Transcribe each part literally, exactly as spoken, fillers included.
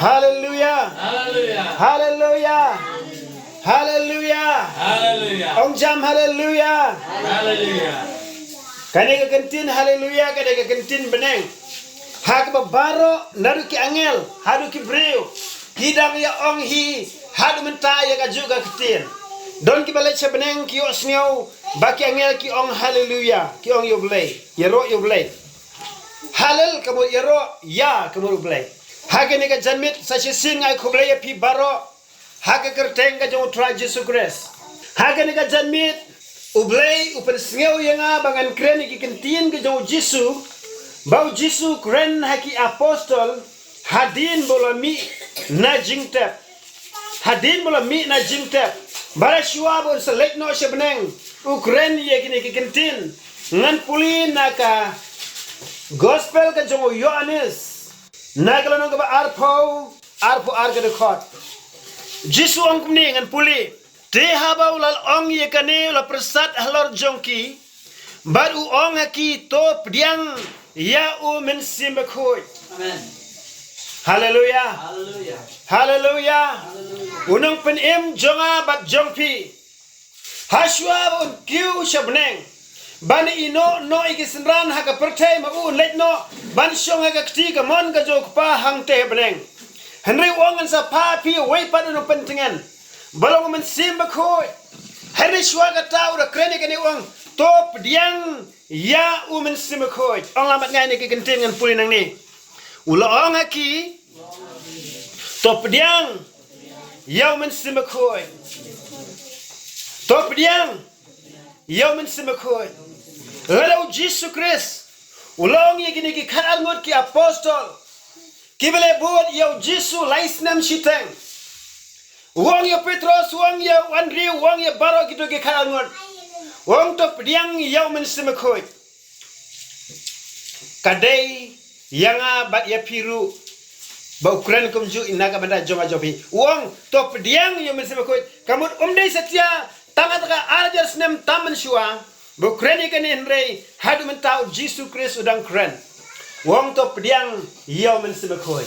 Haleluya. Haleluya. Haleluya. Haleluya. Haleluya. Ong jam haleluya. Haleluya. Kane ka kyntien haleluya, kane ka kyntien bneng. Ha kaba baroh naduh ki angel haduh ki briew ki dang ïa ong hi haduh mynta ïa kajuh ka ktien. Don kiba leit sha bneng ki ïohsngew ba ki angel ki ong haleluya, ki ong ïa U Blei, ïaroh ïa U Blei. Halel ka mut ïaroh, ya ka mut U Blei. Ha kane ka janmiet sa shisien nga ai khublei ïa phi baroh ha ka kyrteng ka jong U Trai Jisu Khrist. Ha kane ka janmiet U Blei u pynsngew ïa nga ba ngan kren ïa ki kyntien ka jong U Jisu, ba U Jisu u kren ha ki apostol hadien ba u la mih na jingtep. Hadien ba u la mih na jingtep, bad shuwa ba un sa leit noh sha bneng, u kren ïa kine ki kyntien. Ngan pule na ka gospel ka jong u Ïoannis, na ka lynnong kaba arphew, arphew ar ka dkhot. Jisu u ong kumne, ngan pule. Te haba u la ong ïa kane u la pyrsad halor jong ki, bad u ong ha ki, to pdiang ïa U Mynsiem Bakhuid. Amen. Haleluya. Haleluya. Haleluya. Haleluya. U Nongpynim jong nga bad jong phi, ha shuwa ba un kiew sha bneng ban ïehnoh noh ïa ki synran ha ka pyrthei, ma u un leit noh ban shong ha ka kti kamon ka jong U Kpa hangtei ha bneng. Hynrei u ong, ngan sa phah ha phi uwei pat u nongpyntngen, ba long U Mynsiem Bakhuid. Hynrei shuwa kata u da kren ïa kane, u ong, to pdiang ïa U Mynsiem Bakhuid. Ong lang bad nga ïa kine ki kyntien, ngan pule nangne. U la ong ha ki, to pdiang ïa U Mynsiem Bakhuid. To pdiang ïa U Mynsiem Bakhuid. Lada U Jisu Khrist u la ong ïa kine ki khatar ngut ki apostol kiba leh bud ïa U Jisu lai snem shiteng, u ong ïa u Petros, u ong ïa u Andrew, u ong ïa baroh kito ki khatar ngut, u ong, to pdiang ïa U Mynsiem Bakhuid. Ka dei ïa nga bad ïa phi ruh ba u kren kumjuh na ka bynta jong nga jong phi. U ong, to pdiang ïa U Mynsiem Bakhuid. Ka mut um dei satia tang ha ka ar hajar snem tam mynshuwa ba u kren ïa kane, hynrei haduh mynta U Jisu Khrist u dang kren. U ong, to pdiang ïa U Mynsiem Bakhuid.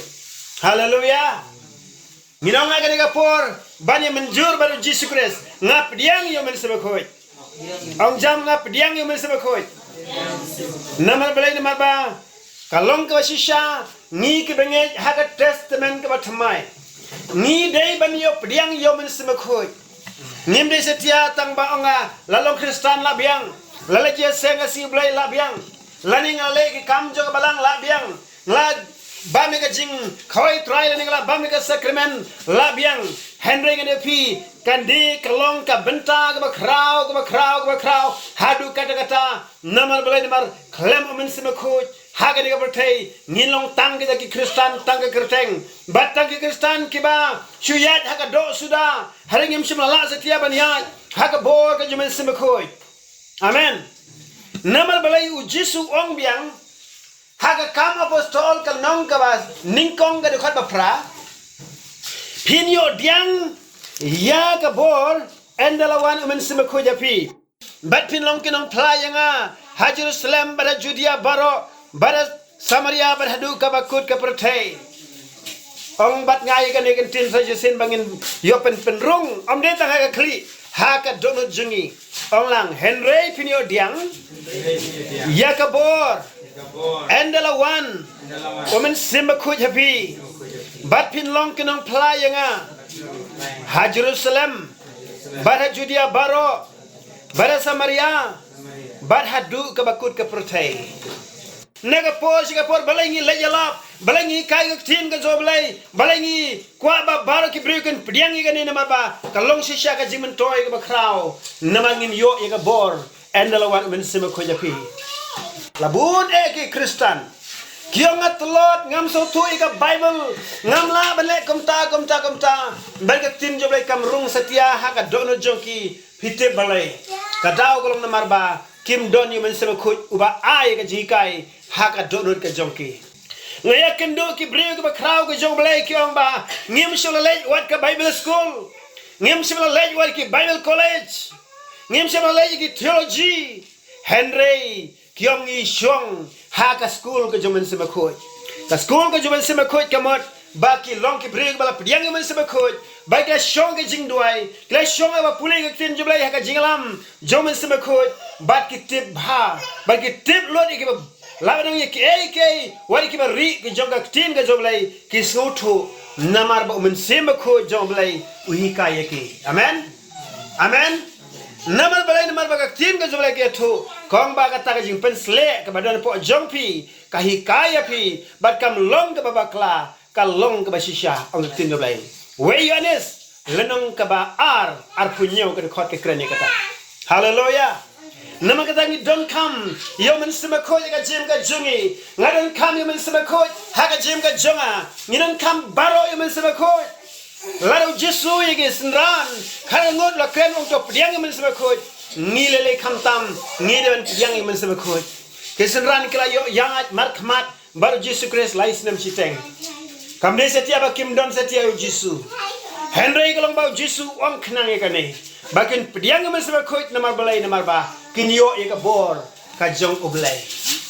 Haleluya. Ngin ong ha kane ka por ban ïa mynjur bad U Jisu Khrist, nga pdiang ïa U Mynsiem Bakhuid. Ong jam, nga pdiang ïa U Mynsiem Bakhuid. Namar balei? Namar ba ka long kaba shisha, ngi kiba ngeit ha ka Testament kaba Thymmai, ngi dei ban ïoh pdiang ïa U Mynsiem Bakhuid. Ngim dei satia tang ba ong nga la long Khristan la biang, la leit ïaseng ha sngi Blei la biang, lane nga la leh ki kam jong ka balang la biang, nga la bam ïa ka jingkhawai Trai lane nga la bam ïa ka sakramen la biang. Hynrei ngan ïa phi, kan dei ka long ka bynta kaba khraw, kaba khraw, kaba khraw haduh katta katta. Namar balei? Namar khlem U Mynsiem Bakhuid ha kane ka pyrthei ngin long tang kita ki Khristan tang ka kyrteng, bad tang ki Khristan kiba shu ïaid ha ka doh suda, hynrei ngim shym la lah satia ban ïaid ha ka bor ka jong U Mynsiem Bakhuid. Amen. Namar balei? U Jisu u ong biang ha ka Kam Apostol ka lynnong kaba nyngkong ka dkhot ba phra, phin ïoh pdiang ïa ka bor ynda la wan U Mynsiem Bakhuid ha phi, bad phin long ki nongphla ïa nga ha Jerusalem bad ha Judia baroh bad ha Samaria bad haduh kaba kut ka pyrthei. Ong bad nga ïa kane ka ktien sa shisien ba ngin ïoh pyn, pynrung, ym dei tang ha ka khlieh, ha ka dohnud jong ngi. Ong lang, hynrei phin ïoh pdiang ïa ka bor ynda la wan U Mynsiem Bakhuid ha phi, bad phin long ki nongphla ïa nga ha Jerusalem bad ha Judia baroh bad ha Samaria bad haduh kaba kut ka pyrthei. Na ka por sha ka por, balei ngi leit ïalap, balei ngi hikai ka ktien ka jong U Blei, balei ngi kwah ba baroh ki briew kin pdiang ïa kane? Namar ba ka long shisha ka jingmyntoi kaba khraw, namar ngin ïoh ïa ka bor ynda la wan U Mynsiem Bakhuid ha phi. La bun eh ki Khristan ki ong, nga tlot, ngam sngewthuh ïa ka Baibl, ngam lah ban leh kumta, kumta, kumta. Bad ka ktien jong U Blei kam rung satia ha ka dohnud jong ki. Phi tip balei? Ka daw ka long namar ba kim don ïa U Mynsiem Bakhuid uba ai ka jinghikai ha ka dohnud ka jong ki. Nga ïakynduh ki briew kiba khraw ka jong U Blei ki ong ba ngim shym la leit wat ka Bible school, ngim shym la leit wat ki Bible college, ngim shym la leit ki theology. Hynrei ki ong ngi shong ha ka skul ka jong U Mynsiem Bakhuid. Ka skul ka jong U Mynsiem Bakhuid ka mut ba ki long ki briew ba la pdiang ïa u Mynsiem Bakhuid, ba ki la shong ka jingduwai, ki la shong ba pule ka ktien jong u Blei ha ka jingïalam jong u Mynsiem Bakhuid, bad ki tip bha, bad ki tip lut ïa kiba lah ban ong ïa kiei kiei, wat ïa kiba rieh ki jong ka ktien ka jong u Blei, ki sngewthuh, namar ba u Mynsiem Bakhuid jong u Blei u hikai ïa ki. Amen. Amen. Namar balei? Namar ba ka ktien ka jong u Blei ka ïathuh, ka ong ba kata ka jingpynshlur kaba don hapoh jong phi, ka hikai ïa phi, bad kam long kaba bakla, ka long kaba shisha, ong ka ktien jong u Blei. Wei Ïoannis, lynnong kaba ar, arphew hynñiew ka dkhot ka kren ïa kata. Haleluya. Namar kata ngi donkam ïa u Mynsiem Bakhuid ha ka jingim ka jong ngi. Nga donkam ïa u Mynsiem Bakhuid ha ka jingim ka jong nga. Ngi donkam baroh ïa u Mynsiem Bakhuid. Lada u Jisu ïa ki synran, ka la ngut la kren ong to pdiang ïa u Mynsiem Bakhuid, ngi lei lei khamtam ngi dei ban pdiang ïa u Mynsiem Bakhuid. Ki synran ki la ïoh ïaid markhmat bad u Jisu Khrist lai snem shiteng. Kam dei satia ba kim don satia u Jisu. Hynrei ka long ba u Jisu u ong khnang ïa kane, ba kin pdiang ïa u Mynsiem Bakhuid. Namar balei? Namar ba kin ïoh ïa ka bor ka jong u Blei.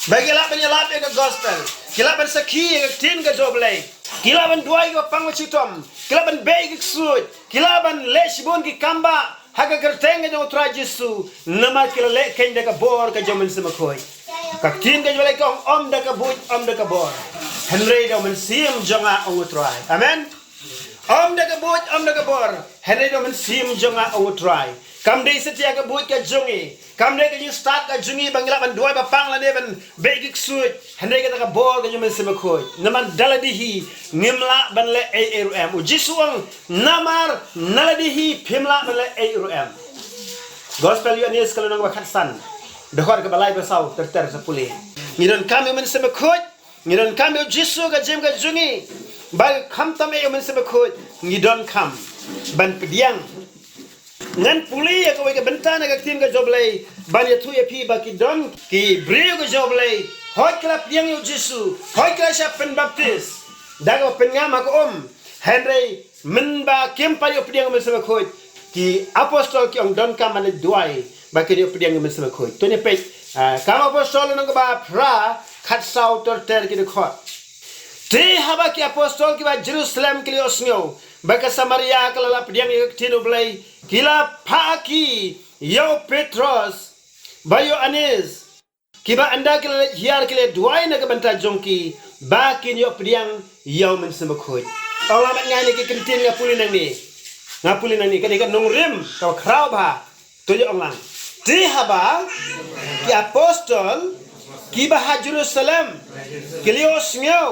Ba ki lah ban ïalap ïa ka gospel, ki lah ban sakhi ïa ka ktien ka jong u Blei, ki lah ban duwai ïa ka pang ka shitom, ki lah ban beh ïa ka ksuid, ki lah ban leh shibun ki kam ba ha ka kyrteng ka jong u Trai Jisu, namar ki la leh keiñ da ka bor ka jong u Mynsiem Bakhuid. Ka ktien ka jong u Blei ka ong, ym da ka buit, ym da ka bor, hynrei da u mynsiem jong nga, ong u Trai. Amen. Ym da ka buit, ym da ka bor, hynrei da u mynsiem jong nga, ong u Trai. Kam dei satia ka buit ka jong ngi, kam dei ka jingstad ka jong ngi ba ngi lah ban duwai ba pang lane ban beh ïa ka ksuid, hynrei kata ka bor ka jong u Mynsiem Bakhuid. Namar da lade hi ngim lah ban leh ei ei ruh em. U Jisu u ong, namar na lade hi phim lah ban leh ei ei ruh em. Gospel Ïoannis ka lynnong ba khatsan, dkhot kaba lai ba saw, ter ter sa pule. Ngi donkam ïa u Mynsiem Bakhuid, ngi donkam ïa u Jisu ha ka jingim ka jong ngi, ba khamtam ïa u Mynsiem Bakhuid ngi donkam ban pdiang. Ngan pule ïa kawei ka bynta na ka ktien ka jong u Blei ban ïathuh ïa phi ba ki don ki briew ka jong u Blei, hooid ki la pdiang ïa u Jisu, hooid ki la shah pynbaptis da kaba pynngam ha ka um, hynrei mynba kim pat ïoh pdiang ïa u Mynsiem Bakhuid, ki apostol ki ong donkam ban leit duwai ba kin ïoh pdiang ïa u Mynsiem Bakhuid. To ngin peit, ah, Kam Apostol lynnong kaba phra, khatsaw ter ter ki dkhot. Te haba ki apostol kiba Jerusalem ki la ïohsngew ba ka Samaria ka la lah pdiang ïa ka ktien u Blei, ki la phah ha ki ïa u Petros bad Ïoannis, kiba ynda ki la leit hiar ki la duwai na ka bynta jong ki ba kin ïoh pdiang ïa u Mynsiem Bakhuid. Ong lang bad nga ïa kine ki kyntien, nga pule nangne. Nga pule nangne, ka dei ka nongrim kaba khraw bha. To ïa ong lang. Te haba ki apostol kiba ha Jerusalem ki la ïohsngew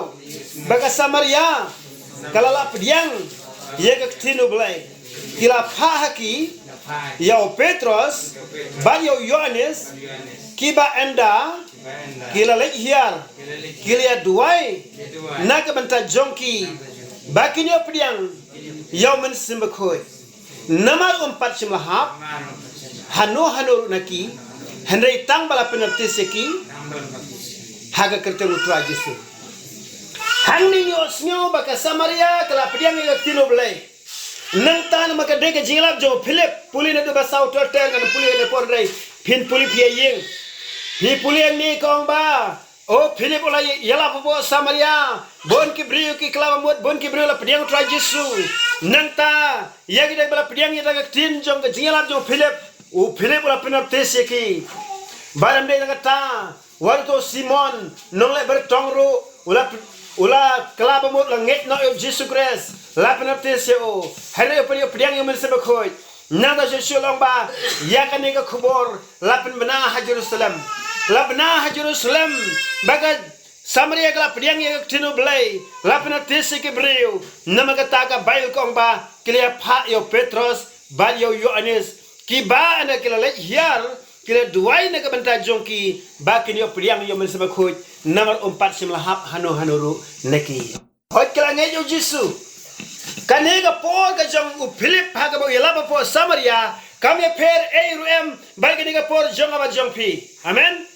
ba ka Samaria ka la lah pdiang ïa ka ktien u Blei, ki la phah ha ki ïa u Petros bad ïa u Ïoannis, kiba ynda ki la leit hiar ki la ïa duwai na ka bynta jong ki ba kin ïoh pdiang ïa u Mynsiem Bakhuid. Namar um pat shym la hap hano hano ruh na ki, hynrei tang ba la pynbaptis ïa ki ha ka kyrteng u Trai Jisu. Hangne ngi ïohsngew ba ka Samaria ka la pdiang ïa ka ktien u Blei. Nangta namar ka dei ka jingïalap jong u Philip, pule naduh ba saw ter ter, ngan pule ne por, hynrei phin pule phi ïa ïeng. Phi pule hangne ka ong ba u Philip u la ïalap hapoh Samaria, bun ki briew ki kylla bamut, bun ki briew la pdiang u Trai Jisu. Nangta ïa ki dei ba la pdiang ïa ka ktien jong ka jingïalap jong u Philip, u Philip u la pynbaptis ïa ki. Bad ym dei tang kata, wat uto u Simon nongleh byrtong ruh u la, u la kylla bamut, la ngeit noh ïa u Jisu Khrist, la pynbaptis ïa u. Hynrei u pdiang ïa u Mynsiem Bakhuid. Nangta Jisu u la ong ba ïa kane ka khubor la pynbna ha Jerusalem. La bna ha Jerusalem ba ka Samaria ka la pdiang ïa ka ktien u Blei, la pynbaptis ïa ki briew. Namar kata ka Baibl ka ong ba ki la ïa phah ïa u Petros bad ïa u Ïoannis, kiba ynda ki la leit hiar ki la duwai na ka bynta jong ki ba kin ïoh pdiang ïa u Mynsiem Bakhuid, namar um pat shym la hap hano hano ruh na ki. Hooid ki la ngeit ïa u Jisu. Kane ka por ka jong u Philip ha kaba u ïalap hapoh Samaria kam ïapher ei ruh em bad kane ka por jong nga bad jong phi. Amen.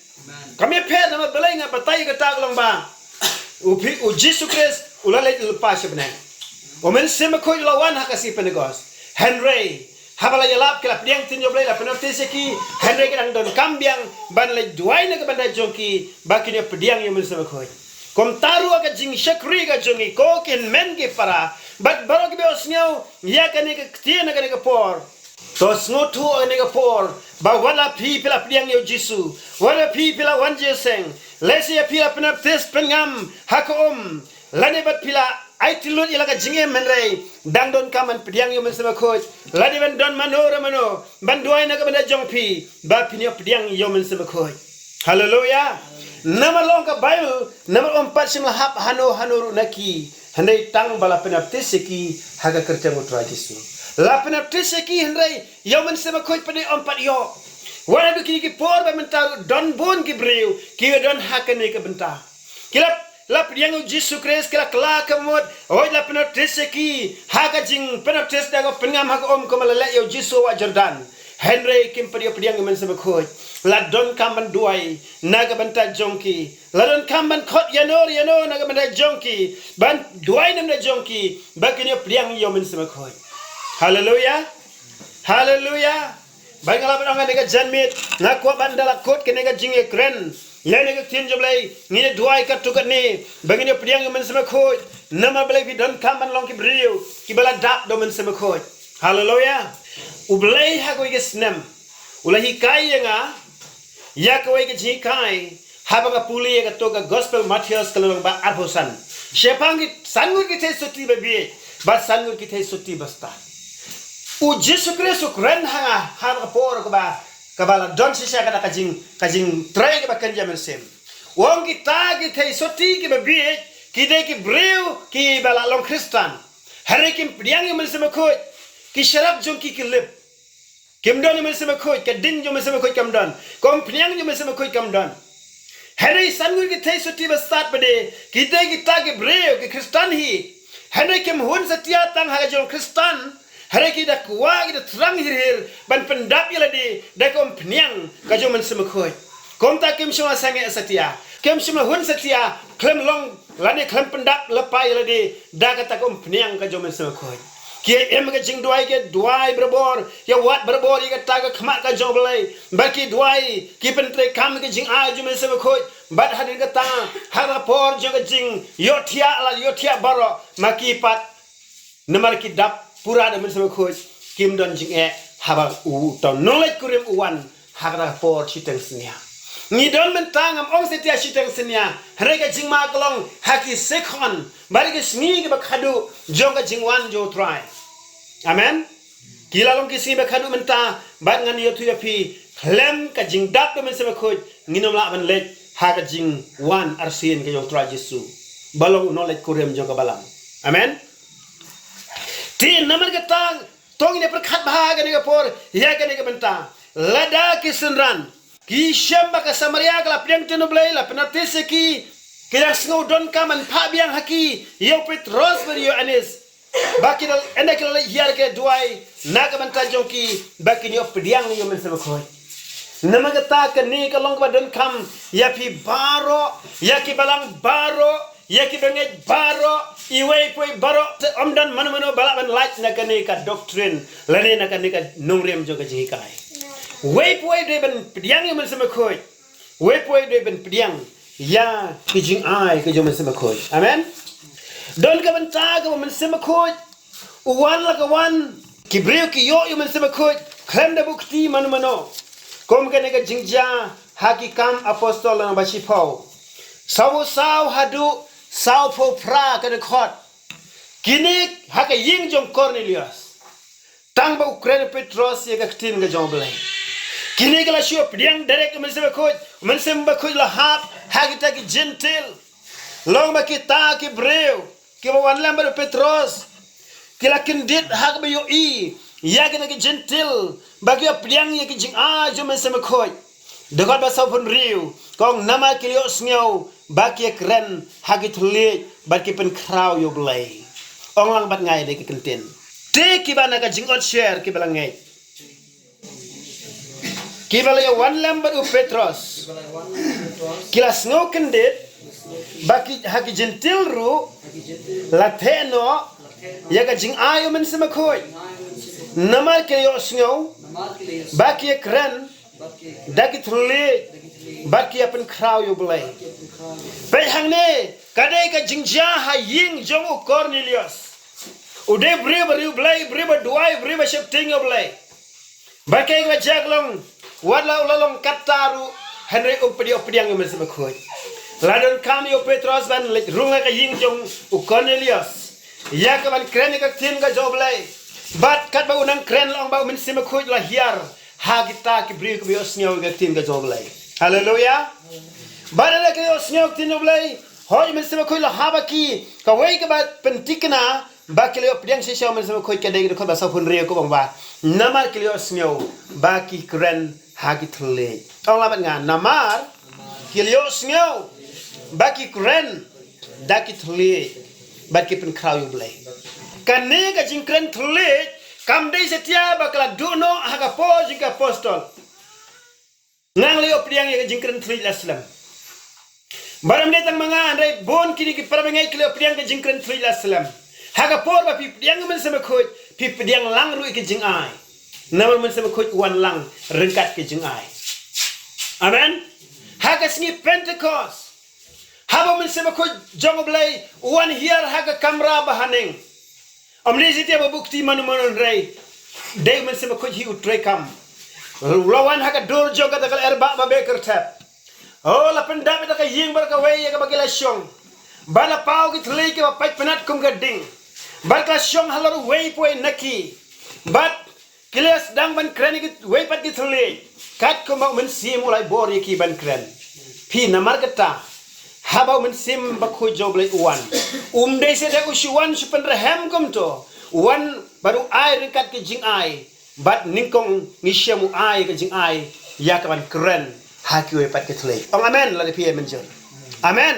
Kam ïapher namar balei? Nga batai kata ka long ba u Phi-, u Jisu Khrist u la leit lypa sha bneng. U Mynsiem Bakhuid u la wan ha ka sngi Pentekost. Hynrei haba la ïalap ki la pdiang ktien jong u Blei, la pynbaptis ïa ki, hynrei ki dang donkam biang ban leit duwai na ka bynta jong ki ba kin ïa pdiang ïa u Mynsiem Bakhuid. Kumta ruh ka jingshakri ka jong ngi, ko ki hynmen ki para bad baroh kiba ïohsngew ïa kane ka ktien ha kane ka por. To sngewthuh ha kane ka por ba wat la phi phi la pdiang ïa u Jisu, wat la phi phi la wan jingïaseng, lehse ïa phi la pynbaptis pynngam ha ka um, lane bad phi la aiti lut ïa la ka jingim, hynrei dang donkam ban pdiang ïa u Mynsiem Bakhuid, lane ban don mano re mano ban duwai na ka bynta jong phi ba phin ïoh pdiang ïa u Mynsiem Bakhuid. Haleluya. Namar la ong ka Baibl, namar ym pat shym la hap hano hano ruh na ki, hynrei tang ba la pynbaptis ïa ki ha ka kyrteng u Trai Jisu. La pynbaptis ïa ki, hynrei ïa u Mynsiem Bakhuid pat de ym pat ïoh. Wat haduh kine ki por ba mynta ruh don bun ki briew kiba don ha kane ka bynta. Ki la, la pdiang ïa u Jisu Khrist, ki la kylla ka mut, hooid la pynbaptis ïa ki ha ka jingpynbaptis da ka pynngam ha ka um kumba la leh ïa u Jisu ha Jordan. Hynrei kim pat ïoh pdiang ïa u Mynsiem Bakhuid. La donkam ban duwai na ka bynta jong ki. La donkam ban khot ïano re ïano na ka bynta jong ki, ban duwai na ka bynta jong ki ba kin ïoh pdiang ïa u Mynsiem Bakhuid. Haleluya. Haleluya. Ba nga la ban ong ha kane ka janmiet, nga kwah ban da la kut kane ka jingïakren ïa kane ka ktien jong U Blei, ngin ïa duwai katto katne ba ngin ïa pdiang ïa u Mynsiem Bakhuid. Namar balei phi donkam ban long ki briew kiba la dap da u Mynsiem Bakhuid. Haleluya. U Blei ha kawei ka snem u la hikai ïa nga ïa kawei ka jinghikai, haba nga pule ïa kato ka Gospel Mathaios ka lynnong ba arphew san. Shaphang ki san ngut ki theisotti ba bieit bad san ngut ki theisotti ba stad. U Jisu Khrist u kren ha nga ha ka por kaba, kaba la don shisha kata ka jing, ka jingtrei kaba kynja mynsiem. U ong kita ki theisotti kiba bieit ki dei ki briew kiba la long Khristan, hynrei kim pdiang ïa u Mynsiem Bakhuid. Ki sharap jong ki ki lip. Kim don ïa u Mynsiem Bakhuid, ka ding jong u Mynsiem Bakhuid kam don. Ka umphniang jong u Mynsiem Bakhuid kam don. Hynrei san ngut ki theisotti ba stad pat de ki dei kita ki briew ki Khristan hi, hynrei kim hun satia tang ha ka jong Khristan. Hynrei ki da kwah, ki da thrang hir hir ban pyndap ïa lade da ka umphniang ka jong u Mynsiem Bakhuid. Kumta kim shym la sangeh satia, kim shym la hun satia khlem long lane khlem pyndap lypa ïa lade da kata ka umphniang ka jong u Mynsiem Bakhuid. Ki ïa im ka jingduwai, ki duwai barabor, ki ïa wad barabor ïa kata ka khmat ka jong U Blei. Bad ki duwai, ki pyntreikam ïa ka jingai jong u Mynsiem Bakhuid. Bad hadien kata, ha ka por jong ka jingïohthiah, la ïohthiah baroh, ma ki pat, namar ki dap pura da u Mynsiem Bakhuid, kim don jingeh haba uta u nongleit kurim u wan ha kata ka por shiteng synñia. Ngi don mynta, ngam ong satia shiteng synñia, hynrei ka jingma ka long ha ki sekhon bad ki sngi kiba khadduh jong ka jingwan jong u Trai. Amen. Ki la long ki sngi ba khadduh mynta, bad ngan ïathuh ïa phi, khlem ka jingdap da u Mynsiem Bakhuid ngin ym lah ban leit ha ka jingwan arsien ka jong u Trai Jisu, ba long u nongleit kurim jong ka balang. Amen. Te namar kata, to ngin ïa pyrkhat bha ha kane ka por ïa kane ka bynta. Lada ki synran ki shem ba ka Samaria ka la pdiang ktien U Blei, la pynbaptis ïa ki, ki dang sngew donkam ban phah biang ha ki ïa u Petros bad ïa u Ïoannis. Ba ki da, ynda ki la leit hiar ki la duwai na ka bynta jong ki ba kin ïoh pdiang ïa u Mynsiem Bakhuid. Namar kata kane ka long kaba donkam ïa phi baroh, ïa ki balang baroh, ïa ki bangeit baroh, iwei pa iwei baroh, te ym don mano mano ba lah ban lait na kane ka doctrine lane na kane ka nongrim jong ka jinghikai. Uwei pa uwei dei ban pdiang ïa u Mynsiem Bakhuid. Uwei pa uwei dei ban pdiang ïa ki jingai ka jong u Mynsiem Bakhuid. Amen. Don ka bynta kaba u Mynsiem Bakhuid u wan la ka wan, ki briew ki ïoh ïa u Mynsiem Bakhuid khlem da buh kti mano mano. Kum kane ka jingjia ha Ki Kam Apostol lynnong ba shiphew, sawphew saw haduh sawphew phra ka dkhot. Kine ha ka ïing jong u Kornelios. Tang ba u kren u Petros ïa ka ktien ka jong U Blei, kine ki la shu pdiang direct ïa u Mynsiem Bakhuid. U Mynsiem Bakhuid la hap ha kita ki Jentil. Long ba kita ki briew kiba wan lem bad u Petros ki la kyndit ha kaba ïohi ïa kita ki Jentil ba ki ïa pdiang ïa ki jingai jong u Mynsiem Bakhuid. Dkhot ba sawphew hynriew ka ong, namar ki la ïohsngew ba ki ïa kren ha ki thylliej bad ki pynkhraw ïa U Blei. Ong lang bad nga ïa kane ka kyntien. Te kiba na ka jingotshare kiba la ngeit, kiba la ïa wan lem bad u Petros, ki la sngew kyndit ba ki, ha ki Jentil ruh la theh noh ïa ka jingai u Mynsiem Bakhuid. Namar ki la ïohsngew ba ki ïa kren da ki thylliej bad ki ïa pynkhraw ïa U Blei. Peit hangne, Ka dei ka jingjia ha ïing jong u Kornelius. U dei briew ba riewblei, briew ba duwai, briew ba sheptieng ïa u Blei. Ba kaba jia ka long, wat la u la long katta ruh, hynrei um pdiang, pdiang ïa u Mynsiem Bakhuid. La donkam ïa u Petros ban leit rung ha ka ïing jong u Kornelius, ïa kaban kren ïa ka ktien ka jong u Blei. Bad katba u nang kren la ong ba u Mynsiem Bakhuid la hiar ha kita ki briew kiba ïohsngew ïa ka ktien ka jong u Blei. Haleluia. Bad haba ki la ïohsngew ïa ka ktien u Blei, hooid u Mynsiem Bakhuid la hap ha ki. Kawei kaba pynthikna ba ki la ïoh pdiang shisha u Mynsiem Bakhuid ka dei ka dkhot ba sawphew hynriew, ka ong ba namar ki la ïohsngew ba ki kren ha ki thylliej. Ong lang bad nga, namar ki la ïohsngew ba ki kren da ki thylliej bad ki pynkhraw ïa u Blei. Kane ka jingkren thylliej kam dei satia ba ka la duh noh ha ka por jong ki apostol. Nga la ïoh pdiang ïa ka jingkren thylliej la slem. Bad ym dei tang ma nga, hynrei bun kine ki para bangeit ki la ïoh pdiang ka jingkren thylliej la slem. Ha ka por ba phi pdiang ïa u Mynsiem Bakhuid, phi pdiang lang ruh ïa ka jingai. Namar u Mynsiem Bakhuid u wan lang ryngkat ka jingai. Amen. Ha ka sngi Pentecost, haba u Mynsiem Bakhuid jong u Blei u wan hiar ha ka kamra bahaneng. Ym dei satia ba buh kti mano mano, hynrei dei u Mynsiem Bakhuid hi u treikam. U la wan ha ka dur jong kata ka lyer bah ba beh kyrthep. Oh, la pyndap ïa ka ïing bad kawei ïa kaba ki la shong. Bad la paw ki thylliej kiba pait pynat kum ka ding. Bad ka la shong halor uwei pa uwei na ki. Bad ki la sdang ban kren ïa kiwei pat ki thylliej, katkum ba u Mynsiem u la ai bor ïa ki ban kren. Phi, namar kata, haba u Mynsiem Bakhuid jong u Blei u wan, um dei satia u shu wan shu pynrhem kumto. U wan bad u ai ryngkat ka jingai. Bad nyngkong ngi shem u ai ka jingai ïa kaban kren ha kiwei pat ki thylliej. Ong amen lada phi ai mynjur. Amen.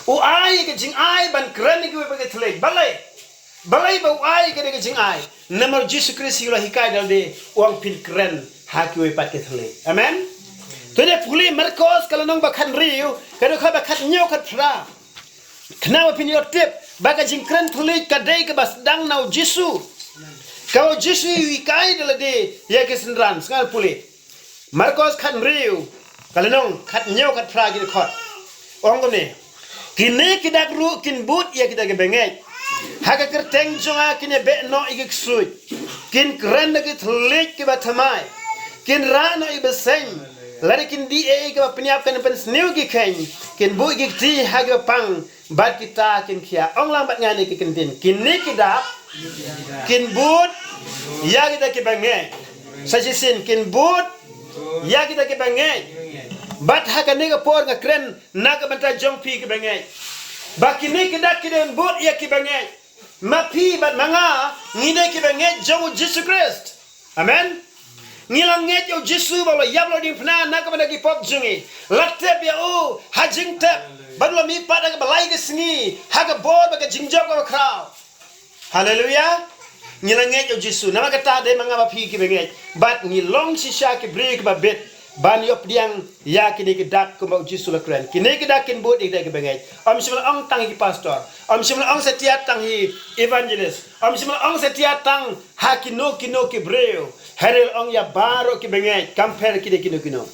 U ai ka jingai ban kren ha kiwei pat ki thylliej. Balei? Balei ba u ai kane ka jingai? Namar u Jisu Khrist hi u la hikai da lade, u ong phin kren ha kiwei pat ki thylliej. Amen. To ngin pule Markos ka lynnong ba khathynriew, ka dkhot ba khathynñiew khatphra. Khnang ba phin ïoh tip ba ka jingkren thylliej ka dei kaba sdang na u Jisu. Kaba u Jisu u hikai da lade ïa ki synran. Sngap pule. Markos khathynriew, ka lynnong khathynñiew khatphra, ki dkhot. Ong kumne. Kine ki dak ruh kin bud ïa kita kiba ngeit. Ha ka kyrteng jong nga kin ïabeh noh ïa ki ksuid. Kin kren da ki thylliej kiba thymmai. Kin rah noh ïa ki bseiñ. Lada kin dih ei ei kiba pynïap kan pynsniew ïa ki kheiñ. Kin buh ïa ki kti ha kiba pang. Bad kita kin khia. Ong lang bad nga ïa kine ki kyntien. Kine ki dak kin bud ïa kita kiba ngeit. Sa shisien, kin bud ïa kita kiba ngeit. Bad ha kane ka por nga kren na ka bynta jong phi kiba ngeit. Ba kine ki dak kin bud ïa kiba ngeit. Ma phi bad ma nga ngi dei kiba ngeit jong u Jisu Khrist. Amen. Ngi la ngeit ïa u Jisu ba u la ïap la diengphna na ka bynta ki pop jong ngi. La tep ïa u ha jingtep. Bad u la mihpat ha kaba lai ka sngi ha ka bor bad ka jingjop kaba khraw. Haleluia. Ngi la ngeit ïa u Jisu. Namar kata dei ma nga bad phi kiba ngeit. Bad ngi long shisha ki briew kiba bit ban ïoh pdiang ïa kine ki dak kumba u Jisu u la kren. Kine ki dak kin bud ïa kita kiba ngeit. Ym shym la ong tang ha ki pastor. Ym shym la ong satia tang ha ki evangelist. Ym shym la ong satia tang ha kino kino ki briew. Hynrei la ong ïa baroh kiba ngeit. Kam pher ki dei kino kino.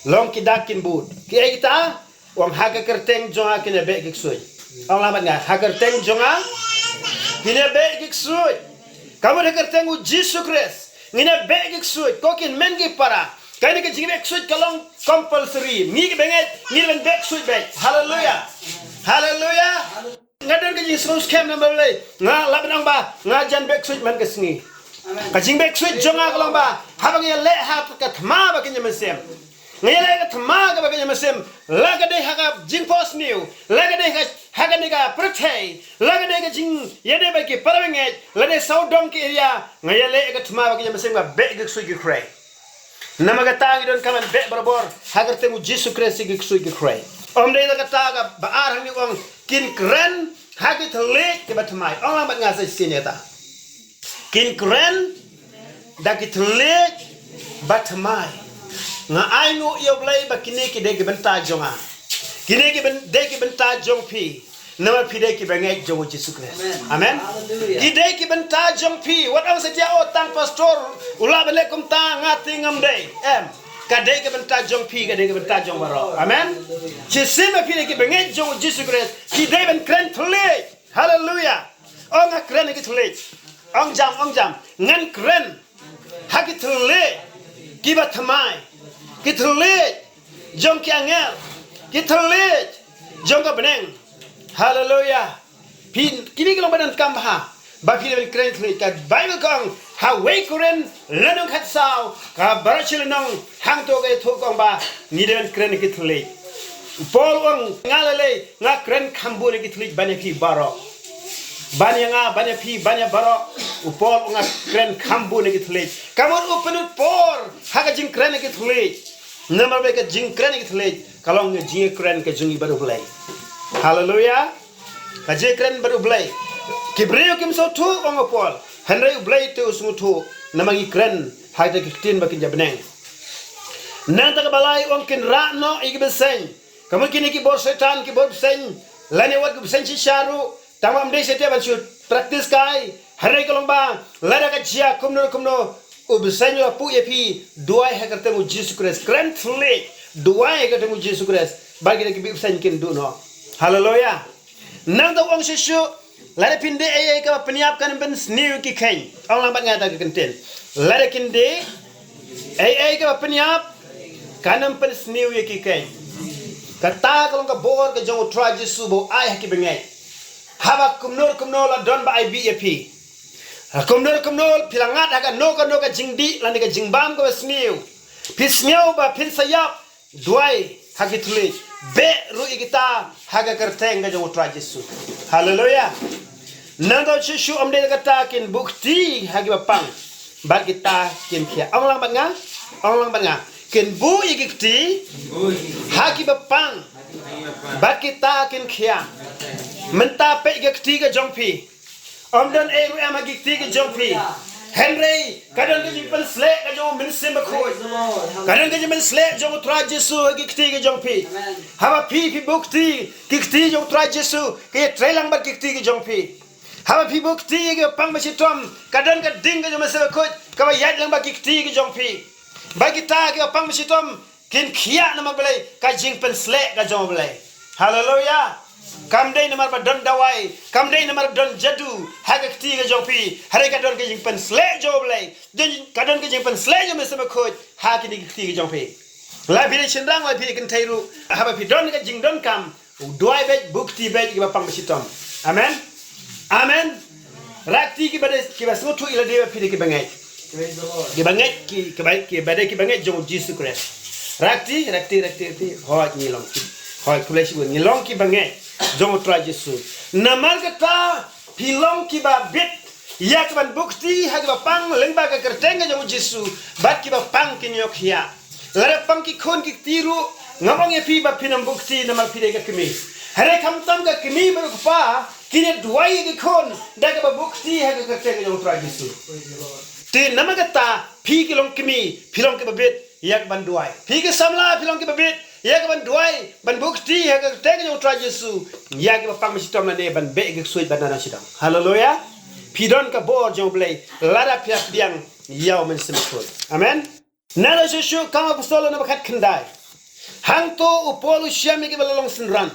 Long ki dak kin bud. Kiei kita? Ong ha ka kyrteng jong nga kin ïabeh ki ksuid. Ong lang bad nga, ha ka kyrteng jong nga kin ïabeh ki ksuid. Ka mut ha ka kyrteng u Jisu Khrist ngin ïabeh ki ksuid. Ko kin men ki para, kane ka jingbeh ksuid ka long compulsory. Ngi kiba ngeit ngi dei ban beh ksuid beit. Haleluia. Haleluia. Nga don ka jingsngew skhem namar balei? Nga lah ban ong ba nga jan beh ksuid man ka sngi. Ka jingbeh ksuid jong nga ka long ba haba nga ïaleh ha ka thma ba kin ïa mynsiem. Nga ïaleh ha ka thma kaba kin ïa mynsiem. La ka dei ha ka jingphohsniew, la ka dei ha ka, ha kane ka pyrthei, la ka dei ka jingïadei bad ki para bangeit, la dei sawdong ki area, nga ïaleh ha ka thma ba kin ïa mynsiem, nga beh ki ksuid ki khrei. Namar kata ngi donkam ban beh barabor ha ka kyrteng u Jisu Khrist ïa ki ksuid ki khrei. Ym dei na kata, kaba ar hangne u ong kin kren ha ki thylliej kiba thymmai. Ong lang bad nga sa shisien ïa kata. Kin kren da ki thylliej ba thymmai. Nga ainguh ïa u Blei ba kine ki dei ki bynta jong nga. Kine ki byn-, dei ki bynta jong phi. Namar phi dei kiba ngeit jong u Jisu Khrist. Amen. Amen. Hallelujah. Ki dei ki bynta jong phi. Wat ong satia, oh, tang pastor u lah ban leh kumta, nga te ngam dei. Em. Ka dei ka bynta jong phi, ka dei ka bynta jong baroh. Amen. Shisien ba phi dei ki bangeit jong u Jisu Khrist, phi dei ban kren thylliej. Haleluya. Ong nga kren ha ki thylliej. Ong jam, ong jam. Ngan kren ha ki thylliej kiba thymmai, ki thylliej jong ki angel, ki thylliej jong ka bneng. Haleluya. Phi, kine ki long ba donkam bha ba phi dei ban kren thylliej. Ka Baibl ka ong ha wei Korinth lynnong khatsaw, ka baroh shi lynnong, hangto ka ïathuh ka ong ba ngi dei ban kren ki thylliej. U Paul u ong, nga lei lei nga kren kham bun ki thylliej ban ïa phi baroh. Ban ïa nga, ban ïa phi, ban ïa baroh. U Paul u ong nga kren kham bun ki thylliej. Ka mut u pynlut por ha ka jingkren ki thylliej. Namar ba ka jingkren ki thylliej ka long ka jingkren ka jong ngi bad U Blei. Haleluya. Ka jingkren bad U Blei. Ki briew kim sngewthuh, ong u Paul, hynrei U Blei te u sngewthuh. Namar ngi kren ha kita ki ktien ba kin ïa bneng. Nangta kaba lai u ong kin rah noh ïa ki bseiñ. Ka mut kine ki bor Soitan, ki bor bseiñ, lane wat ki bseiñ shisha ruh, tang ba ym dei shisha ban shu practice kai. Hynrei ka long ba lada ka jia kumno kumno, u bseiñ u la puh ïa phi, duwai ha ka kyrteng u Jisu Khrist. Kren thylliej, duwai ha ka kyrteng u Jisu Khrist, ba kita ki bseiñ kin duh noh. Haleluya. Nangta u ong shuh shuh, lada phin die ei ei kaba pynïap kan ym pynsniew ïa ki kheiñ. Ong lang bad nga da ka kyntien. Lada kin die ei ei kaba pynïap kan ym pynsniew ïa ki kheiñ. Kata ka long ka bor ka jong U Trai Jisu ba u ai ha ki bangeit. Haba kumno kumno la don ba ai bih ïa phi, ha kumno kumno phi la ngat ha kano kano ka jingdih lane ka jingbam kaba sniew, phi sngew ba phin sa ïap, duwai ha ki thylliej. Beh ruh ïa kita ha ka kyrteng ka jong U Trai Jisu. Haleluya. Nangta shuh shuh, ym dei kata, kin buh kti ha kiba pang, bad kita kin khia. Ong lang bad nga, ong lang bad nga. Kin buh ïa ki kti ha kiba pang, bad kita kin khia. Mynta peit ïa ki kti ka jong phi. Ym don ei ruh em ha ki kti ki jong phi. Hynrei ka don ka jingpynsleh ka jong U Mynsiem Bakhuid. Ka don ka jingpynsleh jong U Trai Jisu ha ki kti ki jong phi. Haba phi, phi buh kti, ki kti jong U Trai Jisu ki ïatrei lang bad ki kti ki jong phi. Haba phi buh kti ïa kiba pang ba shitom, ka don ka ding ka jong U Mynsiem Bakhuid kaba ïaid lang bad ki kti ki jong phi. Bad kita kiba pang ba shitom kin khia namar balei? Ka jingpynsleh ka jong U Blei. Haleluya. Kam dei namar ba don dawai, kam dei namar ba don jadu ha ka kti ka jong phi. Hynrei ka don ka jingpynsleh jong U Blei. Don, ka don ka jingpynsleh jong U Mynsiem Bakhuid ha kine ki kti ki jong phi. La phi dei shynrang, la phi dei kynthei ruh, haba phi don ka jingdonkam, duwai beit, buh kti beit ïa kiba pang ba shitom. Amen. Amen. Rah kti kiba dei, kiba sngewthuh ïa lade ba phi dei ki bangeit. Praise the Lord. Ki bangeit, ki, kiba, kiba dei ki bangeit jong U Jisu Khrist. Rah kti, rah kti, rah kti, rah kti. Hooid, ngi long ki, hooid, khublei shibun, ngi long ki bangeit jong U Trai Jisu. Namar kata phi long kiba bit ïa kaban buh kti ha kiba pang lyngba ka kyrteng ka jong U Jisu, bad kiba pang kin ïoh khiah. Lada pang ki khun ki kti ruh, ngam ong ïa phi ba phin ym buh kti namar phi dei ka kmie. Hynrei khamtam ka kmie bad u kpa kin ïa duwai ïa ki khun da kaba buh kti ha ka kyrteng ka jong U Trai Jisu. Te namar kata phi ki long kmie, phi long kiba bit ïa kaban duwai. Phi ki samla, phi long kiba bit ïa kaban duwai, ban buh kti ha ka kyrteng ka jong U Trai Jisu ïa kiba pang ba shitom lane ban beh ïa ki ksuid ban nang sdang. Haleluya. Phi don ka bor jong U Blei lada phi la pdiang ïa U Mynsiem Bakhuid. Amen. Nangta shuh shuh, Kam Apostol lynnong ba khatkhyndai. Hangto u Paul u shem ïa kiba la long synran.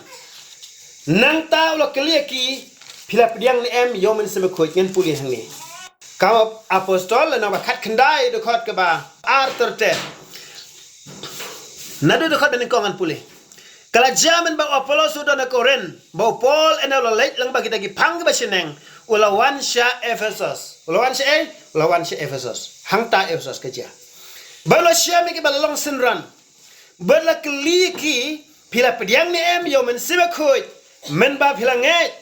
Nangta u la kylli ïa ki, phi la pdiang ne em ïa U Mynsiem Bakhuid? Ngan pule hangne. Kam Apostol lynnong ba khatkhyndai, dkhot kaba ar ter ter. Naduh dkhot ba nyngkong ngan pule. Ka la jia mynba u Apollos u don ha Korinth, ba u Paul, ynda u la leit lyngba kita ki phang kiba shaneng, u la wan sha Ephesos. U la wan sha ei? U la wan sha Ephesos. Hangta Ephesos ka jia. Ba u la shem ïa kiba la long synran, bad la kylli ïa ki, phi la pdiang ne em ïa U Mynsiem Bakhuid mynba phi la ngeit?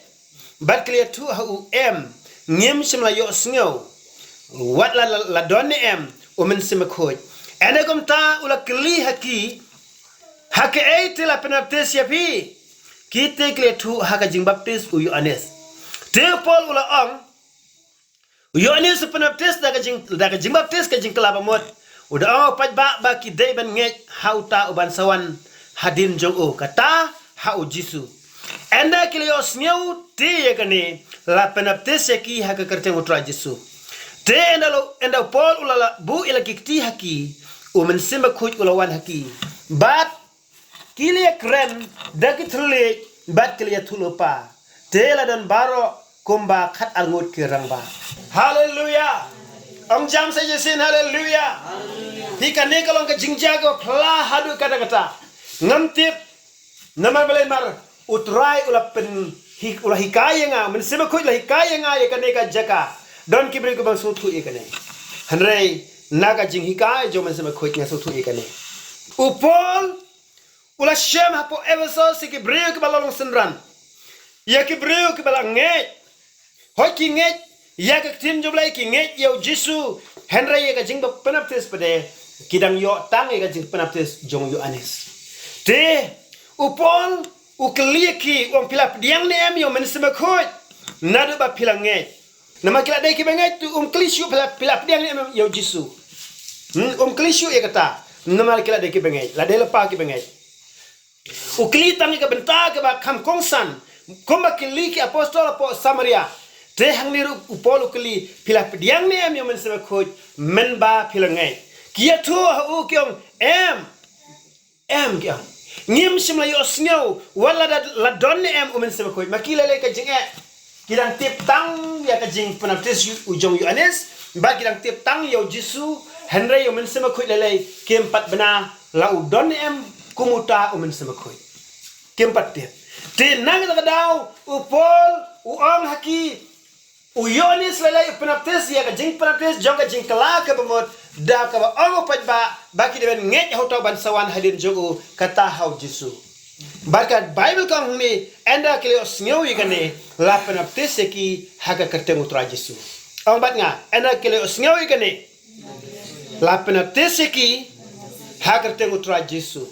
Bad ki la ïathuh ha u, em, ngim shym la ïohsngew. Wat la, la, la don ne em U Mynsiem Bakhuid. Ynda kumta u la kylli ha ki, ha kaei te la pynbaptis ïa phi? Ki te ki la ïathuh, ha ka jingbaptis u Ïoannis. Te u Paul u la ong, u Ïoannis u pynbaptis da ka jing, da ka jingbaptis ka jingkylla bamut. U da ong ha u paidbah ba ki dei ban ngeit ha uta uban sa wan hadien jong u, kata ha u Jisu. Ynda ki la ïohsngew te ïa kane, la pynbaptis ïa ki ha ka kyrteng U Trai Jisu. Te ynda la, ynda u Paul u la, la buh ïa la ki kti ha ki, U Mynsiem Bakhuid u la wan ha ki. Bad ki la ïakren da ki thylliej bad ki la ïathuhlypa. Te la don baroh kumba khatar ngut ki rangbah. Haleluya. Ong jam sa shisien haleluya. Hi kane ka long ka jingjia kaba phylla haduh katta katta. Ngam tip namar balei, mar U Trai u la pyn hi-, u la hikai ïa nga, Mynsiem Bakhuid la hikai ïa nga ïa kane ka jaka. Don ki briew kiba sngewthuh ïa kane. Hynrei na ka jinghikai jong Mynsiem Bakhuid nga sngewthuh ïa kane. U Paul u la shem hapoh Ephesos ïa ki briew kiba la long synran, ïa ki briew kiba la ngeit. Hooid, ki ngeit ïa ka ktien jong U Blei, ki ngeit ïa U Jisu, hynrei ïa ka jingpynbaptis pat de ki dang ïoh tang ïa ka jingpynbaptis jong u Ïoannis. Te u Paul u kylli ïa ki, u ong, phi la pdiang ne em ïa U Mynsiem Bakhuid naduh ba phi la ngeit? Namar ki la dei kiba ngeit, te um kylli shuh phi la, phi la pdiang ne em ïa U Jisu. Hmm, um kylli shuh ïa kata. Namar ki la dei kiba ngeit, la dei lypa kiba ngeit. U kylli tang ïa ka bynta kaba kham kongsan, kumba kylli ki apostol hapoh Samaria. Te hangne ruh u Paul u kylli, phi la pdiang ne em ïa U Mynsiem Bakhuid mynba phi la ngeit? Ki ïathuh ha u, ki ong, em. Em, ki ong. Ngim shym la ïohsngew wat la da, la don ne em U Mynsiem Bakhuid. Ma ki lei lei ka jingeh, ki dang tip tang ïa ka jingpynbaptis u jong u Ïoannis, bad ki dang tip tang ïa U Jisu, hynrei ïa U Mynsiem Bakhuid lei lei kim pat bna, la u don ne em kum uta U Mynsiem Bakhuid. Kim pat tip. Te na kata ka daw u Paul u ong ha ki, u Ïoannis lei lei u pynbaptis ïa ka jingpynbaptis jong ka jingkylla kaba mut, da kaba ong u paidbah ba ki dei ban ngeit ha uta uban sa wan hadien jong u, kata ha U Jisu. Bad ka Baibl ka ong hangne, ynda ki la ïohsngew ïa kane, la pynbaptis ïa ki ha ka kyrteng U Trai Jisu. Ong bad nga, ynda ki la ïohsngew ïa kane, la pynbaptis ïa ki ha ka kyrteng U Trai Jisu.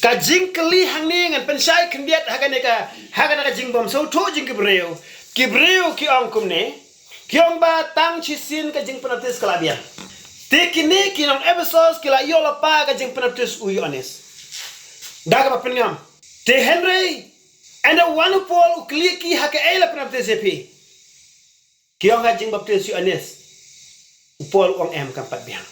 Ka jingkylli hangne ngan pynshai khyndiat ha kane ka, ha kane ka jingbymsngewthuh jong ki briew. Ki briew ki ong kumne, ki ong ba tang shisien ka jingpynbaptis ka la biang. Te kine ki nong Ephesos ki la ïoh lypa ka jingpynbaptis u Ïoannis. Da kaba pynngam. Te hynrei ynda wan u Paul u kylli ki, ha kaei la pynbaptis ïa phi? Ki ong ha jingbaptis u Ïoannis. U Paul u ong em, kam pat biang.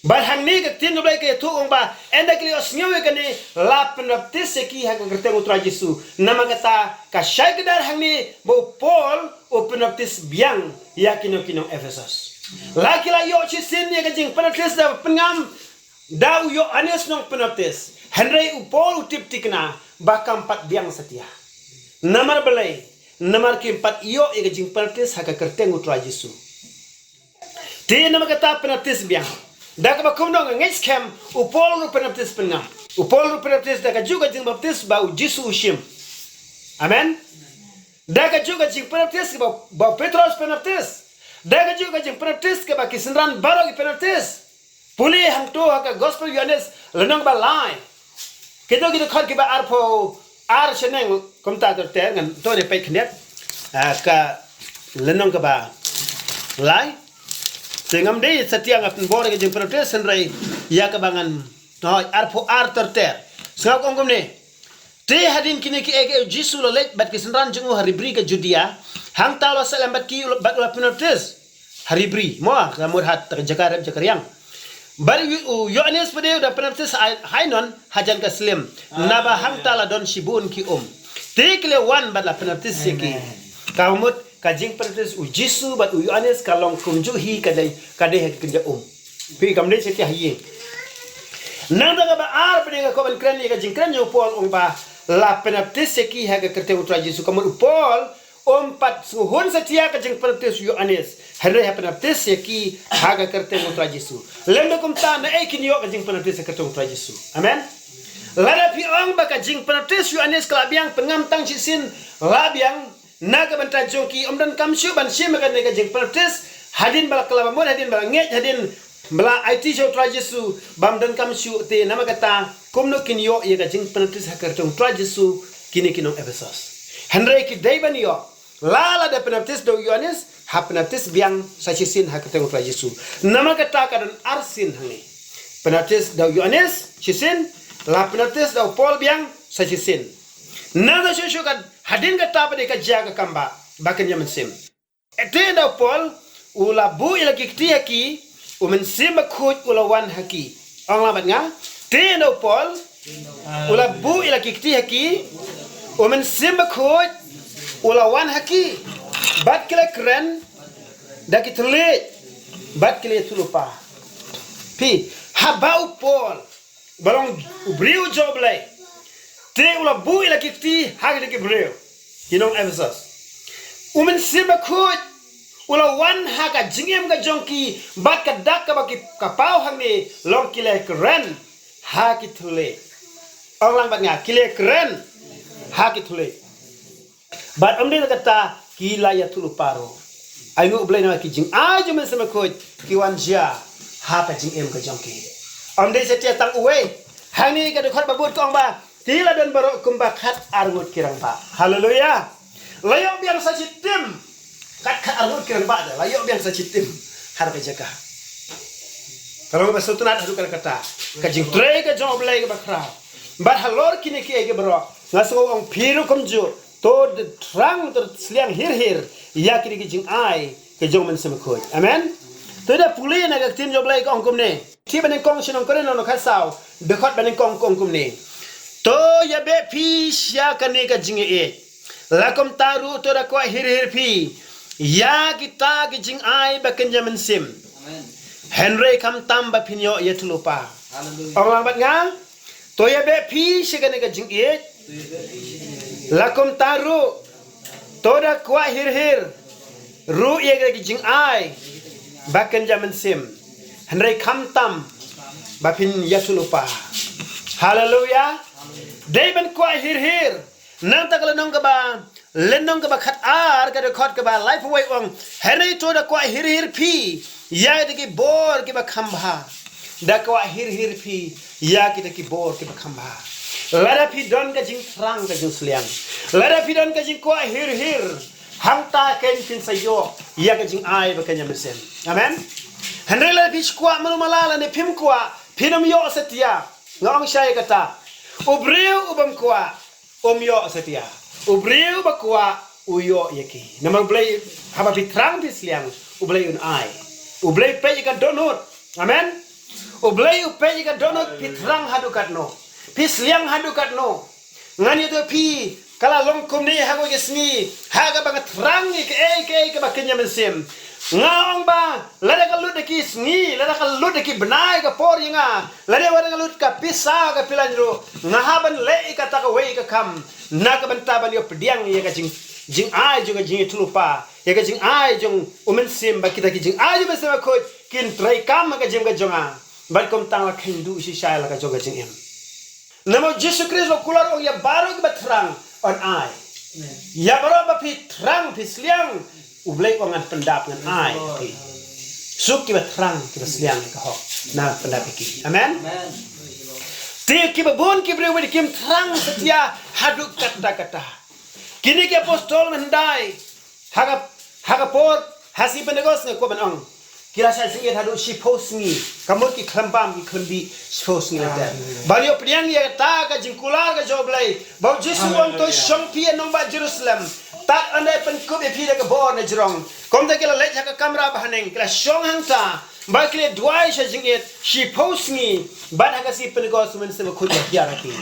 Bad hangne ka ktien U Blei ka ïathuh, u ong ba ynda ki la ïohsngew ïa kane, la pynbaptis ïa ki ha ka kyrteng U Trai Jisu. Namar kata ka shai kdar hangne ba u Paul u pynbaptis biang ïa kino kino Ephesos. La ki la ïoh shisien ïa ka jingpynbaptis da pynngam da u Ïoannis nongpynbaptis. Hynrei u Paul u tip thikna ba kam pat biang satia. Namar balei? Namar kim pat ïoh ïa ka jingpynbaptis ha ka kyrteng U Trai Jisu. Te namar kata pynbaptis biang. Da kaba kumno nga ngeit skhem, u Paul ruh pynbaptis pynngam. U Paul ruh pynbaptis da kajuh ka jingbaptis ba u Jisu u shim. Amen. Da kajuh ka jingpynbaptis ba, ba u Petros pynbaptis. Da kajuh ka jingpynbaptis kaba ki synran baroh ki pynbaptis. Pule hangto ha ka Gospel Ïoannis lynnong ba lai. Kito ki dkhot kiba arphew ar shaneng kumta ter ter, ngan to ne peit khyndiat. Ah, ka lynnong kaba lai. Te ngam dei satia nga pynbor ka jingpynbaptis, hynrei ïa kaba ngan, hooid, arphew ar ter ter. Sngap ong kumne. Te hadien kine kiei kiei u Jisu u la leit bad ki synran jong u ha ri bri ka Judia. Hangta u la sahlem bad ki bad u la pynbaptis ha ri bri. Mo, ka mut ha ka jaka rep jaka riang. Bad u, u Ïoannis pat de u dang pynbaptis ha Ai-, ha Ainon hajan ka Salim. Naba hangta la don shibun ki um. Te ki la wan bad la pynbaptis ïa ki. Amen. Ka mut ka jingpynbaptis u Jisu bad u Ïoannis ka long kumjuh hi, ka dei, ka dei ha ki kynja um. Phi, kam dei satia ha ïing. Nangta kaba ar pat de nga kwah ban kren ïa ka jingkren jong u Paul, u ong ba la pynbaptis ïa ki ha ka kyrteng U Trai Jisu. Ka mut u Paul um pat sngewhun satia ka jingpynbaptis u Ïoannis. Hynrei ha pynbaptis ïa ki ha ka kyrteng U Trai Jisu. Lymda kumta naei kin ïoh ka jingpynbaptis ha ka kyrteng U Trai Jisu? Amen. Lada phi ong ba ka jingpynbaptis u Ïoannis ka la biang, pynngam tang shisien la biang, na ka bynta jong ki, ym donkam shuh ban shim kane ka jingpynbaptis hadien ba la kylla ba mut, hadien ba la ngeit, hadien ba la aiti sha U Trai Jisu, bym donkam shuh. Te namar kata kumno kin ïoh ïa ka jingpynbaptis ha ka kyrteng U Trai Jisu kine ki nong Ephesos? Hynrei ki dei ban ïoh la lada pynbaptis da u Ïoannis, ha pynbaptis biang sa shisien ha ka kyrteng U Trai Jisu. Namar kata ka don ar sien hangne. Pynbaptis da u Ïoannis shisien, la pynbaptis da u Paul biang sa shisien. Nangta shuh shuh ka, hadien kata pat de ka jia ka kam ba, ba kynja mynsiem. Te da u Paul u la buh ïa la ki kti ha ki, U Mynsiem Bakhuid u la wan ha ki. Ong lang bad nga. Te ynda u Paul u la buh ïa la ki kti ha ki, u Mynsiem Bakhuid u la wan ha ki, bad ki la kren da ki thylliej, bad ki la ïathuhlypa. Phi, haba u Paul ba long u briew jong U Blei, te u la buh ïa la ki kti ha ki, ki briew ki nong Ephesus. U Mynsiem Bakhuid u la wan ha ka jingim ka jong ki, bad ka dak kaba ki, ka paw hangne long ki la kren ha ki thylliej. Ong lang bad nga, ki la kren ha ki thylliej. Bad ym dei kata, ki la ïathuhlypa ruh. Ai nguh U Blei namar ki jingai jong U Mynsiem Bakhuid ki wan jia ha ka jingim ka jong ki. Ym dei satia tang uwei. Hangne ka dkhot ba bud ka ong ba ki la don baroh kumba khat arngut ki rangbah. Haleluya. La ïoh biang sa shitim. Kat khat arngut ki rangbah de la ïoh biang sa shitim ha ka jaka. Ka long ba sngewtynnat haduh katta katta. Ka jingtrei ka jong U Blei kaba khraw. Bad halor kine kiei kiei baroh, nga sngew ong phi ruh kumjuh, to thrang, to sliang hir hir ïa kine ki jingai ka jong U Mynsiem Bakhuid. Amen. To da pule na ka ktien jong U Blei ka ong kumne. Ki ba nyngkong sha nong Korinth lynnong khatsaw, dkhot ba nyngkong ka ong kumne. To ïabeh phi sha kane ka jingïeit. La kumta ruh to da kwah hir hir phi ïa kita ki jingai ba kynja mynsiem. Amen. Hynrei khamtam ba phin ïoh ïathuhlypa. Haleluya. Ong lang bad nga. To ïabeh phi sha kane ka jingïeit. La kumta ruh to da kwah hir hir ruh ïa kane ka jingai ba kynja mynsiem. Hynrei khamtam ba phin ïathuhlypa. Haleluya. Dei ban kwah hir hir. Nangta ka lynnong kaba, lynnong kaba khatar ka dkhot kaba laiphew wei ong. Hynrei to da kwah hir hir phi ïa kita ki bor kiba kham bha. Da kwah hir hir phi ïa kita ki bor kiba kham bha. Lada phi don ka jingthrang ka jingsliang, lada phi don ka jingkwah hir hir, hangta kein phin sa ïoh ïa ka jingai ba kynja mynsiem. Amen. Hynrei lada phi kwah mano mala lane phim kwah, phin ym ïoh satia. Nga ong shai kata. U briew u bym kwah um ïoh satia. U briew ba kwah u ïoh ïa ki. Namar U Blei, haba phi thrang phi sliang, U Blei un ai. U Blei peit ïa ka dohnud. Amen. U Blei u peit ïa ka dohnud, phi thrang haduh katno, phi sliang haduh katno. Ngan ïathuh phi, ka la long kumne ha kawei ka sngi, ha kaba nga thrang ïa kaei kaei kaba kynja mynsiem. Nga ong ba lada ka lut da ki sngi, lada ka lut da ki bnai ka por ïa nga, lada wat ka lut ka pisa ka pilan ruh, nga hap ban leh ïa kata kawei ka kam na ka bynta ban ïoh pdiang ïa ka jing, jingai jong ka jingïathuhlypa, ïa ka jingai jong U Mynsiem, ba kita ki jingai jong U Mynsiem Bakhuid kin treikam ha ka jingim ka jong nga. Bad kumta nga kheiñ duh shisha la ka jong ka jingim. Namar U Jisu Khrist u kular ong ïa baroh kiba thrang un ai. Ïa baroh ba phi thrang phi sliang, U Blei u ong ngan pyndap ngan ai ïa phi. Suk kiba thrang kiba sliang ïa ka hok, ngan pyndap ïa ki. Amen. Te kiba bun ki briew ba kim thrang satia haduh katta katta. Kine ki apostol mynhyndai, ha ka, ha ka por ha sngi Pentekost nga kwah ban ong, ki la shah jingïeit haduh shiphew sngi. Ka mut ki khlem bam ki khlem bih shiphew sngi lynter. Ban ïoh pdiang ïa kata ka jingkular ka jong U Blei, ba U Jisu u ong to shong phi ïa nongbah Jerusalem. Tad ynda pynkup ïa phi da ka bor na jrong. Kumta ki la leit ha ka kamra bahaneng, ki la shong hangta, bad ki la duwai shah jingïeit shiphew sngi. Bad ha ka sngi Pentekost U Mynsiem Bakhuid u la hiar ha ki.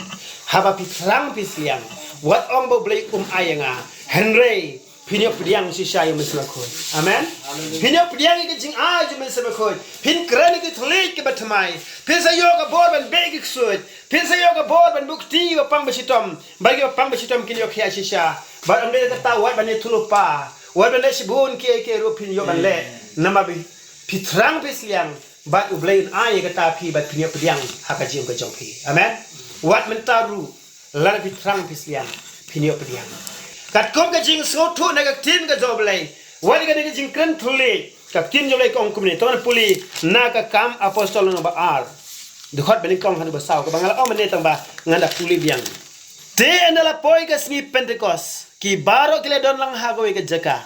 Haba phi thrang phi sliang, wat ong ba U Blei um ai ïa nga. Hynrei phin ïoh pdiang shisha ïa U Mynsiem Bakhuid. Amen. Phin ïoh pdiang ïa ka jingai jong U Mynsiem Bakhuid. Phin kren ïa ki thylliej kiba thymmai. Phin sa ïoh ka bor ban beh ïa ki ksuid. Phin sa ïoh ka bor ban buh kti ïa kiba pang ba shitom, ba kiba pang ba shitom kin ïoh khiah shisha. Bad ym dei kata, wat ban ïathuhlypa, wat ban leh shibun kiei kiei ruh phin ïoh ban leh. Namar ba phi thrang phi sliang, bad U Blei un ai ïa kata phi, bad phin ïoh pdiang ha ka jingim ka jong phi. Amen. Wat mynta ruh, lada phi thrang phi sliang, phin ïoh pdiang. Katkum ka jingsngewthuh na ka ktien ka jong U Blei, wat ïa kane ka jingkren thylliej, ka ktien jong U Blei ka ong kumne. To ngan pule na ka Kam Apostol lynnong ba ar, dkhot ba nyngkong haduh ba saw, kaba nga la ong mynne tang ba ngan da pule biang. Te ynda la poi ka sngi Pentekost, ki baroh ki la don lang ha kawei ka jaka.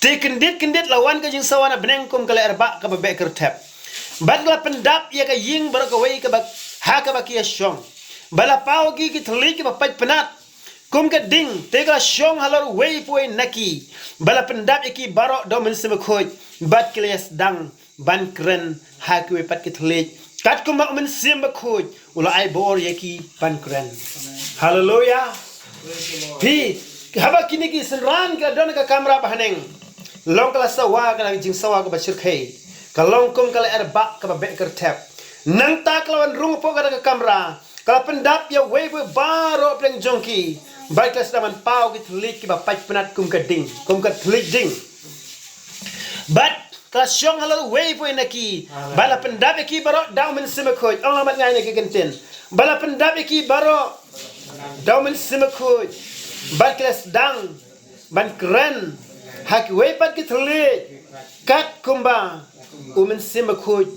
Te kyndit kyndit la wan ka jingsawa na bneng kum ka lyer bah kaba beh kyrthep. Bad ka la pyndap ïa ka ïing baroh kawei kaba, ha kaba ki ïashong. Bad la paw ïa ki ki thylliej kiba pait pnat kum ka ding, te ka la shong halor uwei pa uwei na ki. Bad la pyndap ïa ki baroh da U Mynsiem Bakhuid, bad ki la ïasdang ban kren ha kiwei pat ki thylliej, katkum ba U Mynsiem Bakhuid u la ai bor ïa ki ban kren. Haleluia. Phi, haba kine ki synran ki la don ha ka kamra bahaneng, long ka la sawa, ka la jingsawa kaba shyrkhei, ka long kum ka la erbah kaba beh kyrthep. Nangta ka la wan rung hapoh kata ka kamra, ka la pyndap ïa uwei pa uwei baroh pdeng jong ki, bad ka la sdang ban paw ki thylliej kiba pait pnat kum ka ding, kum ka thylliej ding. Bad ka la shong halor uwei pa uwei na ki, bad la pyndap ïa ki baroh da U Mynsiem Bakhuid. Ong lang bad nga ïa kine ki kyntien. Bad la pyndap ïa ki baroh da U Mynsiem Bakhuid, bad ki la sdang ban kren ha kiwei pat ki thylliej, katkum ba U Mynsiem Bakhuid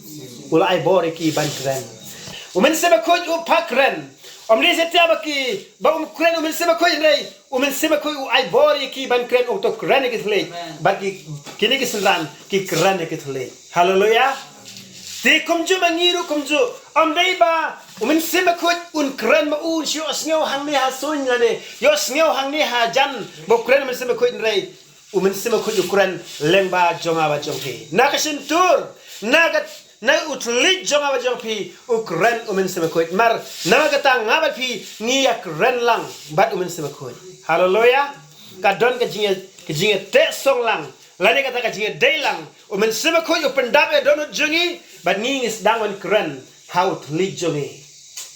u la ai bor ïa ki ban kren. U Mynsiem Bakhuid u phah kren. Ym dei satia ba ki, ba um kren U Mynsiem Bakhuid, hynrei U Mynsiem Bakhuid u ai bor ïa ki ban kren, u to kren ïa ki thylliej. Amen. Bad ki, kine ki synran ki kren ïa ki thylliej. Haleluia. Te kumjuh ma ngi ruh kumjuh. Ym dei ba U Mynsiem Bakhuid un kren ma u, un shu ïohsngew hangne ha suiñ lane ïohsngew hangne ha jan, ba u kren U Mynsiem Bakhuid, hynrei U Mynsiem Bakhuid u kren lyngba jong nga bad jong phi. Na ka shyntur, na ka, na u thylliej jong nga bad jong phi, u kren U Mynsiem Bakhuid. Namar, namar kata nga bad phi ngi ïakren lang bad U Mynsiem Bakhuid. Haleluia. Ka don ka jingïa, ka jingïateh song lang, lane kata ka jingïadei lang. U Mynsiem Bakhuid u pyndap ïa ka dohnud jong ngi, bad ngi ngi sdang ban kren ha u thylliej jong ngi.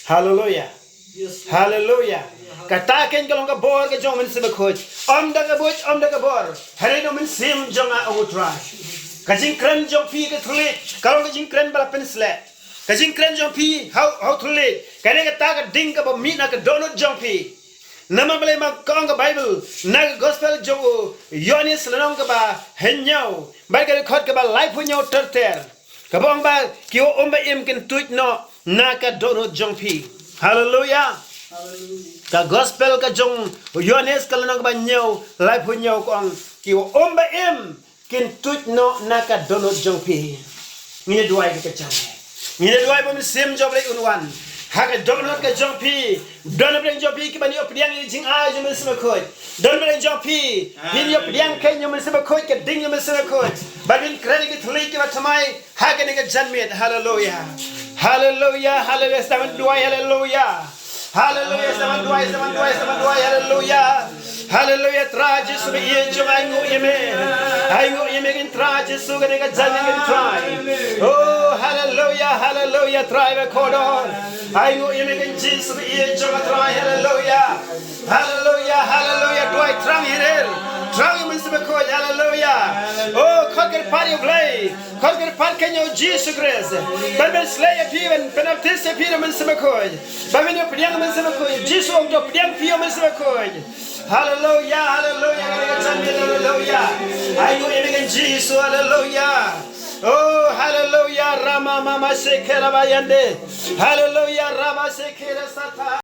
Haleluia. Haleluia. Kata keiñ ka long ka bor ka jong U Mynsiem Bakhuid. Ym da ka buit, ym da ka bor, hynrei da U Mynsiem jong nga, ong U Trai. Ka jingkren jong phi ha ka thylliej ka long ka jingkren ba la pynsleh. Ka jingkren jong phi ha u, ha u thylliej, kane kata ka ding kaba mih na ka dohnud jong phi. Namar balei? Namar ka ong ka Baibl, na ka gospel jong u Ïoannis lynnong kaba hynñiew, bad ka dkhot kaba laiphew hynñiew ter ter, kaba ong ba ki wa um ba im kin tuid noh na ka dohnud jong phi. Haleluia. Ka gospel ka jong u Ïoannis ka lynnong kaba hynñiew, laiphew hynñiew, ka ong, ki wa um ba im kin tuid noh na ka dohnud jong phi. Ngin ïa duwai ka jan. Ngin ïa duwai ba U Mynsiem jong U Blei un wan ha ka dohnud ka jong phi. Don hapdeng jong phi kiba ïoh pdiang ïa ka jingai jong U Mynsiem Bakhuid. Don hapdeng jong phi, ngin ïoh pdiang ka ïing U Mynsiem Bakhuid, ka ding U Mynsiem Bakhuid, ba ngin kren ïa ki thylliej kiba thymmai ha kane ka janmiet. Haleluia. Haleluia, haleluia. Sdang ban duwai, haleluia. Haleluia, sdang ban duwai, sdang ban duwai, sdang ban duwai, haleluia. Haleluia, Trai Jisu ba ïeit jong nga, ai nguh ïa me. Ai nguh ïa me kein Trai Jisu, kane ka janmiet kein Trai. Oh, haleluia, haleluia, Trai ba kordor. Ai nguh ïa me kein Jisu ba ïeit jong nga Trai, haleluia. Haleluia, haleluia, duwai thrang hi rel. Thrang ïa U Mynsiem Bakhuid, haleluia. Oh, khot kyrpad ïa U Blei. Khot kyrpad kein ïa U Jisu Khrist ban pynsleh ïa phi, ban pynbaptis ïa phi da U Mynsiem Bakhuid. Ban pynïoh pdiang U Mynsiem Bakhuid. Jisu ong to pdiang phi ïa U Mynsiem Bakhuid. Haleluia, haleluia, haleluia, haleluia. Ai nguh ïa me kein Jisu, haleluia. Oh, haleluia, rama mama sekera bayande. Haleluia, rama sekera sata.